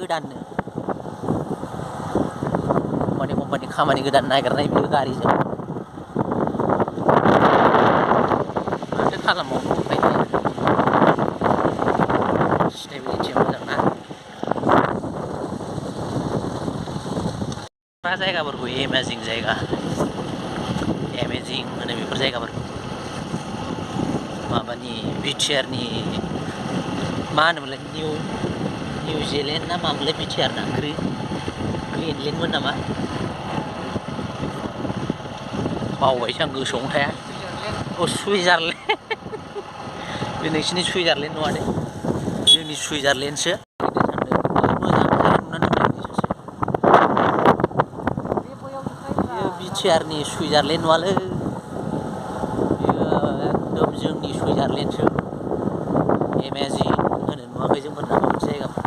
गोदाननो कम्पानि खामानि गोदान नागिरनाय बियो गारिजों माथो खालामबावनो उफाय गैया स्टेबिलिटिया मोजां ना जायगाफोरखौ एमेजिं जायगा एमेजिं होनो बेफोर जायगाफोरखौ माबानि बिटिआरनि मा होनोमोनलाय निउजिलेण्ड ना मामोनलाय बिटिआर ना ग्रिनलेण्डमोन नामा बावबायसो आं गोसोआवनो थाया सुइजारलेण्ड बे नोंसिनि सुइजारलेण्ड नङा दे जोंनि सुइजारलेण्डसो बिटिआरनि सुइजारलेण्ड नङालै एकदम जोंनि सुइजारलेण्डसो एमेजिं होनो नुवाखै जोंफोर नामा मोनसे जायगाखौ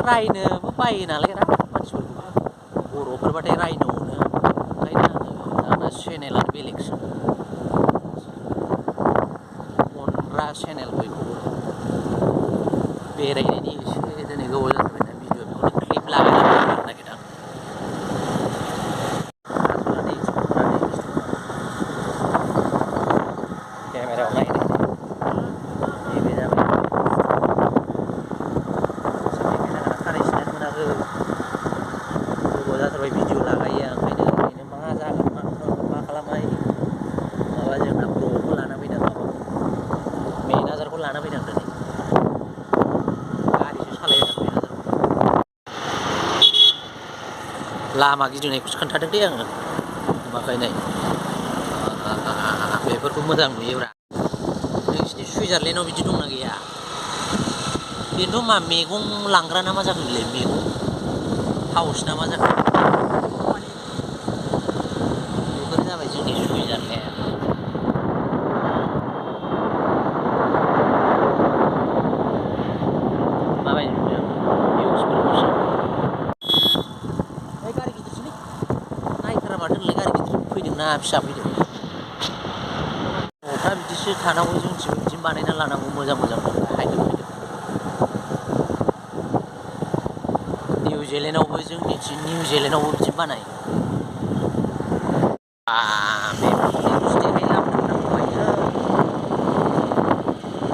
रायनोबो बायो नालाय मानसिफोरखौ बर'फोरबाथाय रायनो मोनो ओंखायनो आंना चेनेला बेलेगसो अनग्रा चेनेल बयखौबो बेरायनायनि एसे दिनै गोबाव जाथारबाय ना भिडिअ बेखौनो क्लिप लागायलाबायनो नागिरदों केमेरायाव नायनाय नैबे जाबाय कानेक्सनानो मोनाखै गोबाव जाथारबाय भिडिअ लागायो ओंखायनो ओरैनो मा जागोन मा खालामनाय माबा जोंना ब्र'खौ लाना फैदों माबाखौ मेनाजारखौ लाना फैदों दिनै गारिसो सालायदों मेनाजारखौ लामा गिदिंनायखौसो खोन्थादों दे आङो नुवाखै बेफोरखौ मोजां नुयोब्रा नोंसिनि सुइजारलेण्डआव बिदि दंना गैया बेनोथ' मा मैगं लांग्रा ना मा जाखो बेलाय मैगं हाउस ना मा जाखो बेफोर जाबाय जोंनि सुइजारलेण्ड माबायदि नुदों निउसफोरखौसो गारि गिदिरसोलै नायथारा माथो नोंलाय गारि गिदिर फैदोंना फिसा फैदों न'फ्रा बिदिसो थानांगौ जोंथिंबो बिदिनो बानायना लानांगौ मोजां हायदों फैदों निउजिलेण्डआवबो जोंनिथिं निउजिलेण्डआवबो बिदि बानायो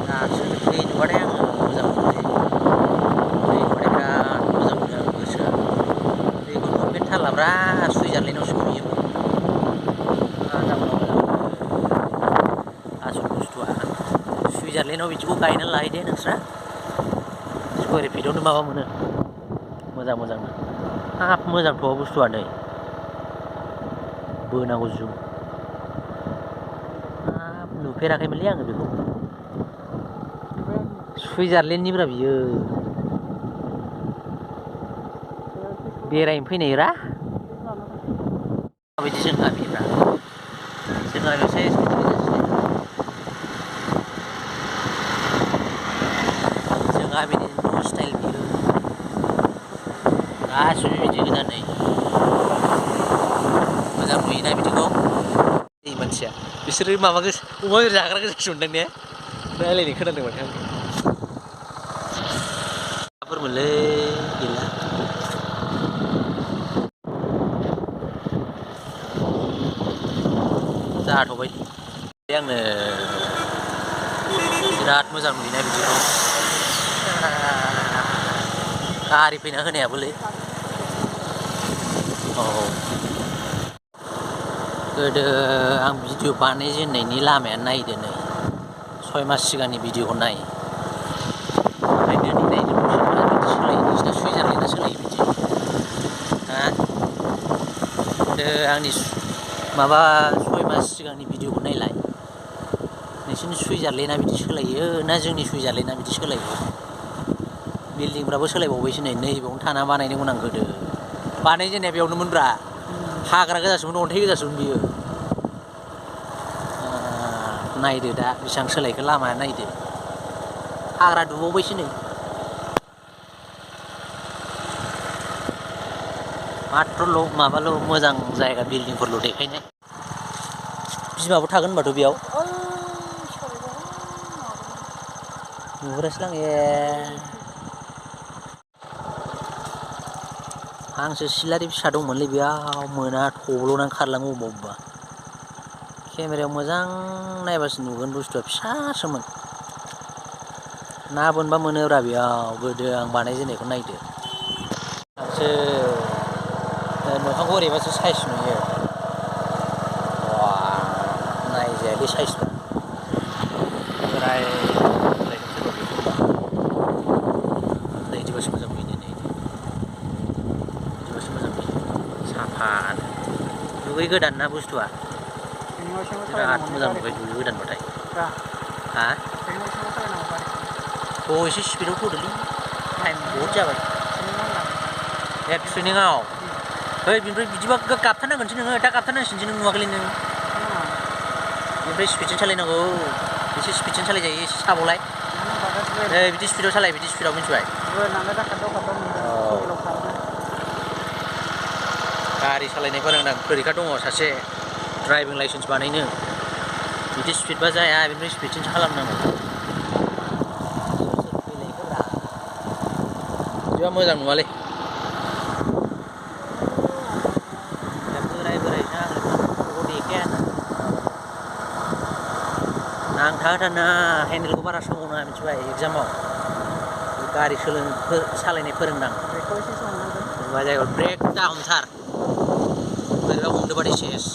दासो दै नुबाथाय आङो मोजां मोनो दै नुबाथाय बिराद मोजां मोनो आं गोसोआ दैखौ नुफेरथारलाब्रा सुइजारलेण्डआवसो नुयो आसल बुस्थुआ सुइजारलेण्डआव बिदिखौ गायनानै लाहैदे नोंस्रा स्कुवेर फिटआवनो माबा मोनो मोजां हाब मोजांथ' बुस्थुआ नै बोनांगौ जुम हाब नुफेराखैमोनलै आङो बेखौ सुइजारलेण्डनिब्रा बियो बेरायनो फैनायरा माबायदि जों गामिफ्रा जों गामियाव सेस जों गामिनि न' स्टाइल बियो गासिबो बिदि गोजा नै मोजां नुयोना बिदिखौ दै मानसिया बिसोरो माबा गोसो अमा बेदर जाग्रा गोजासो मोनदों ने रायलायनाय खोनादों माथो आं फोरमोनलै गैला जाथ'बाय आंनो बिराद मोजां नुयोना बिदिखौ गारि फैना होनायाबोलै औ गोदो आं भिडिअ बानायजेननायनि लामाया नायदो नै 6 मास सिगांनि भिडिअखौ नाय ओमफ्राय दिनै नायदो बिदि सोलायो नोंसिना सुइजारलेण्डआ सोलायो बिदि हा आंनि माबा 6 मास सिगांनि भिडिअखौ नायलाय नोंसिनि सुइजारलेण्डआ बिदि सोलायो ना जोंनि सुइजारलेण्डआ बिदि सोलायो बिल्डिंफ्राबो सोलायबावबायसो नै नैबेयावनो थाना बानायदोंमोन आं गोदो बानायजेननाया बेयावनोमोनब्रा हाग्रा गोजासोमोन अन्थाइ गोजासोमोन बियो नायदो दा बेसेबां सोलायखो लामाया नायदो हाग्रा दुबावबायसो नै माथ्र'ल' माबाल' मोजां जायगा बिल्डिंफोरल' देखायनाय बिमाबो थागोन होनबाथ' बेयाव नुहुरासै लां ए हांसो सिलारि फिसा दंमोनलै बेयाव मोना थब्ल'नानै खारलाङो अबेबा अबेबा केमेरायाव मोजां नायबासो नुगोन बुस्थुआ फिसासोमोन ना बोनबा मोनोब्रा बेयाव गोदो आं बानायजेननायखौ नायदो हांसो मोखांखौ ओरैबासो साइज नुयो नायजायालै साइजफ्रा बोराय नै बिदिबासो मोजां नुयो नै बिदिबासो मोजां नुयो साफानो दुगै गोदान ना बुस्थुआ बिराद मोजां नुबाय दुगै गोदानबाथाय हा एसे स्पिडआव थ'दोलै टाइम बहुद जाबाय ए ट्रेनिङाव ओइ बेनिफ्राय बिदिबा गाबथारनांगोनसो नोङो दा गाबथारनांसिगोनसो नों नुवाखैलै नों बेनिफ्राय स्पिडजों सालायनांगौ एसे स्पिडजों सालायजायो एसे साबावलाय नै बिदि स्पिडआव सालाय बिदि स्पिडआव मिन्थिबाय गारि सालायनाय फोरोंदां फरिखा दङ सासे ड्राइभिं लाइसेन्स बानायनो बिदि स्पिडबा जाया बेनिफ्राय स्पिडजोंसो खालामनांगौ बिदिबा मोजां नुवालै बोराय बोरायसो आंलाय बेखौ देखाया नांथाहोथारना हेन्देलखौ बारा सोमावनाङा मिथिबाय एग्जामाव गारि सालायनाय फोरोंदां जायगायाव ब्रेक दा हमथार बोरैबा हमदोबाथाय सेस